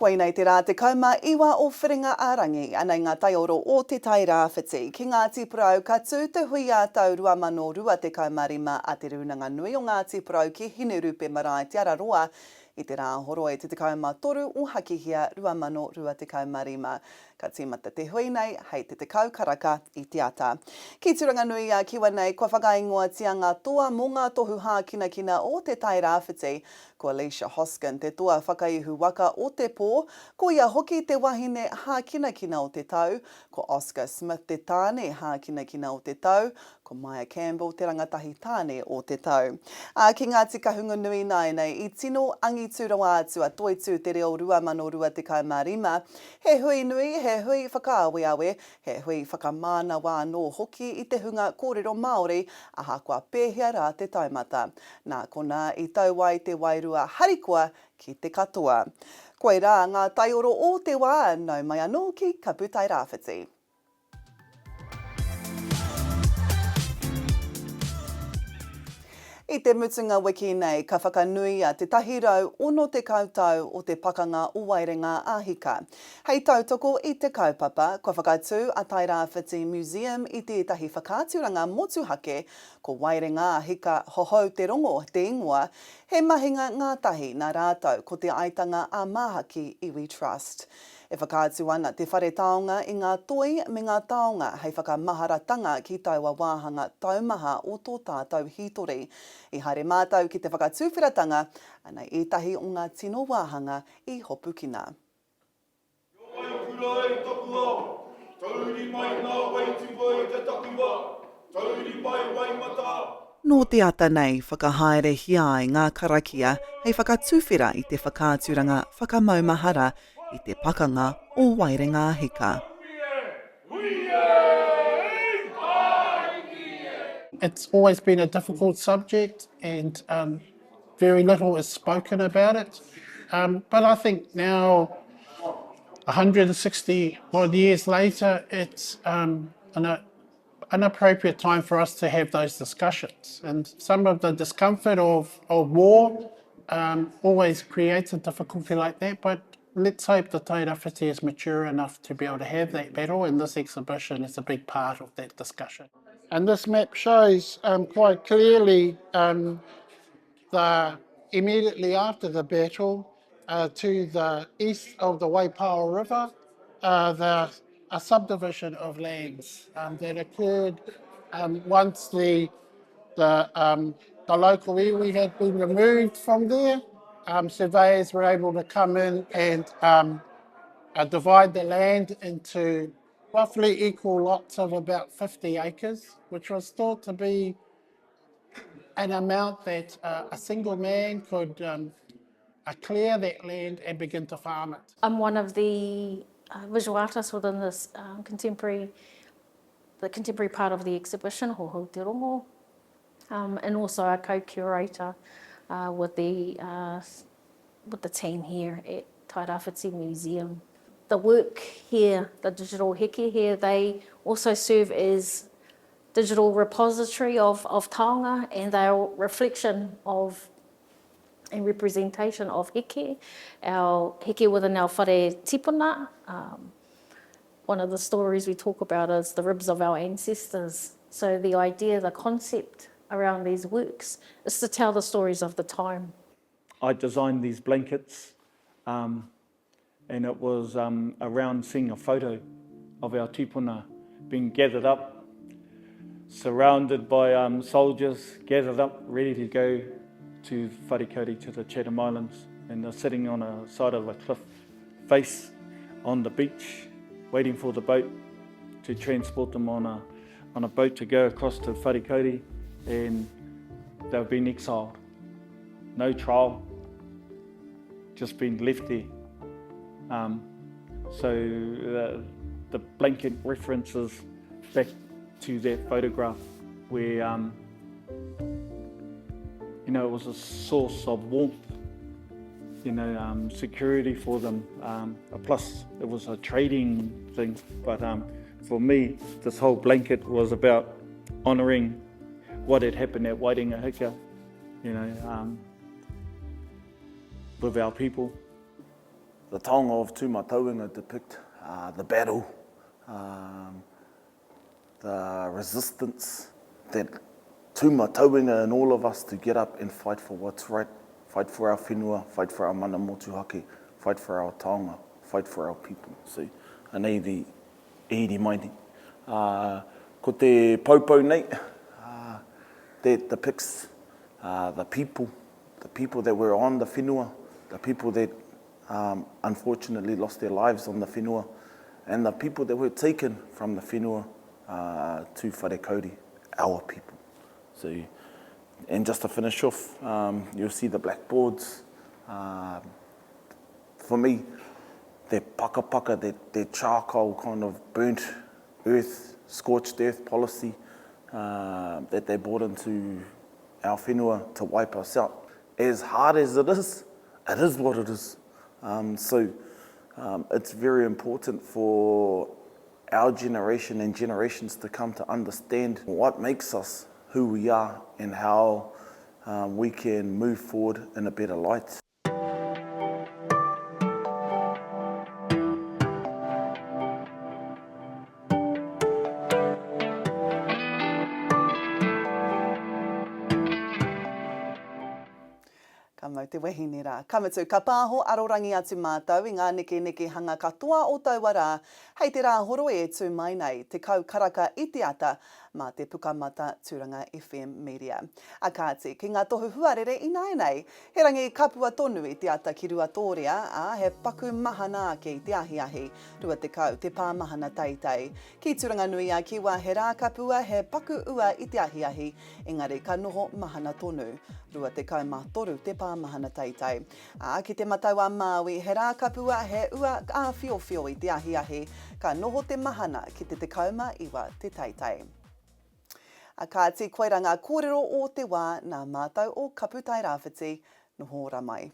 Koinei te rā 19 o Whiringa-ā-rangi, anei ngā taioro o Te Tai Rāwhiti. Ki Ngāti Porou ka tū te hui ā-tau 2025 a Te Rūnanga Nui o Ngāti Porou ki Hinerupe Marae Te Araroa i te Rāhoroi te 13 o Hakihea 2025. Ka tīmata te hui nei hei te 10 karaka i te ata. Ki Tūranganui-a-Kiwa nei kua whakaingoatia ngā toa mō ngā tohu hākinakina o Te Tai Rāwhiti Ko Alicia Hoskin te toa whakaihu waka o te pō, ko ia hoki te wahine hākinakina o te tau, ko Oscar Smith te tāne hākinakina o te tau, ko Maia Campbell te rangatahi tāne o te tau. Ā, ki Ngāti Kahungunu ināianei, i tino angitu rawa atu a Toitū Te Reo 2025, he hui nui, he hui whakaaweawe, he hui whakamānawa anō hoki i te hunga kōrero Māori, ahakoa pēhea rā te taumata. Nā konā i tau ai te wairua harikoa ki te katoa. Koirā ngā taioro o te wā, nau mai anō ki Kaputairāwhiti. I te mutunga wiki nei ka whakanuia te 160 tau o te pakanga o Waerenga-a-Hika. Hei tautoko i te kaupapa, kua whakatū a Tairāwhiti Museum i tētahi whakaaturanga motuhake Ko Waerenga-a-Hika Hohou Te Rongo te ingoa, he mahinga ngātahi nā rātou ko Te Aitanga a Māhaki Iwi Trust. E whakaatu ana te whare taonga i ngā toi me ngā taonga hei whakamaharatanga ki taua wāhanga taumaha o tō tātou hītori. I haere mātou ki te whakatuwheratanga, ana ētahi o ngā tino wāhanga i hopukina. Kia waikura ai taku ao, tauri mai ngā waitupa i te takiwa, tauri mai Waimata. Nō te ata nei whakahaerehia ai ngā karakia hei whakatuwhera i te whakaaturanga whakamaumahara i te pakanga o Waerengāhika. It's always been a difficult subject and um, very little is spoken about it. Um, but I think now, 160 odd years later, it's um, an, an appropriate time for us to have those discussions. And some of the discomfort of, of war um, always creates a difficulty like that, but let's hope the Tairawhiti is mature enough to be able to have that battle, and this exhibition is a big part of that discussion. And this map shows um, quite clearly um, the immediately after the battle uh, to the east of the Waipawa River, uh, the, a subdivision of lands um, that occurred um, once the, the, um, the local iwi had been removed from there. Um, surveyors were able to come in and um, uh, divide the land into roughly equal lots of about 50 acres, which was thought to be an amount that uh, a single man could um, uh, clear that land and begin to farm it. I'm one of the uh, visual artists within this um, contemporary, the contemporary part of the exhibition, Hohou Te Rongo, um, and also a co-curator uh, with the uh, with the team here at Tairāwhiti Museum. The work here, the digital heke here, they also serve as digital repository of, of taonga and they are reflection of and representation of heke, our heke within our whare tipuna. Um, one of the stories we talk about is the ribs of our ancestors. So the idea, the concept around these works is to tell the stories of the time. I designed these blankets um, and it was um, around seeing a photo of our tipuna being gathered up, surrounded by um, soldiers, gathered up, ready to go to Wharekauri, to the Chatham Islands, and they're sitting on a side of a cliff face on the beach, waiting for the boat to transport them on a, on a boat to go across to Wharekauri, and they've been exiled. No trial, just been left there. Um, so the, the blanket references back to that photograph where, um, you know, it was a source of warmth, you know, um, security for them. Um, plus, it was a trading thing. But um, for me, this whole blanket was about honouring what had happened at Waerenga-Hika, you know, um, with our people. The taonga of Tūmatauenga depict uh, the battle, um, the resistance that Tūmatauenga in all of us to get up and fight for what's right, fight for our whenua, fight for our mana motuhake, fight for our taonga, fight for our people. So, anei the e hiri mai nei. Uh, ko te poupou nei, uh, that depicts uh, the people, the people that were on the whenua, the people that um, unfortunately lost their lives on the whenua, and the people that were taken from the whenua uh, to Wharekauri, our people. So, and just to finish off, um, you'll see the blackboards. Uh, for me, that pakapaka, that, that charcoal kind of burnt earth, scorched earth policy uh, that they brought into our whenua to wipe us out. As hard as it is, it is what it is. Um, so um, it's very important for our generation and generations to come to understand what makes us who we are and how um, we can move forward in a better light. Ka mau te wahine rā. Ka mutu, ka pāho arorangi atu mātou i ngā nekenekehanga katoa o taua rā hei te Rāhoroi e tū mai nei, 10 karaka i te ata, mā te Pukamata Tūranga FM Media. A kāti, ki ngā tohu huarere ināianei. He rangi kapua tonu i te ata ki Ruatōrea, ā, he paku mahana ake i te ahiahi. 20 te pā mahana teitei. Ki Tūranganui-a-Kiwa he rā kapua, he paku ua i te ahiahi, engari ka noho mahana tonu. 23 te pā mahana teitei. Ā, ki Te Matau-a-Māui he rā kapua, he ua āwhiowhio i te ahiahi, ka noho te mahana ki te 19 te teitei. A kāti, koirā ngā kōrero o te wā nā mātou o Kapu Tairāwhiti. Noho ora mai.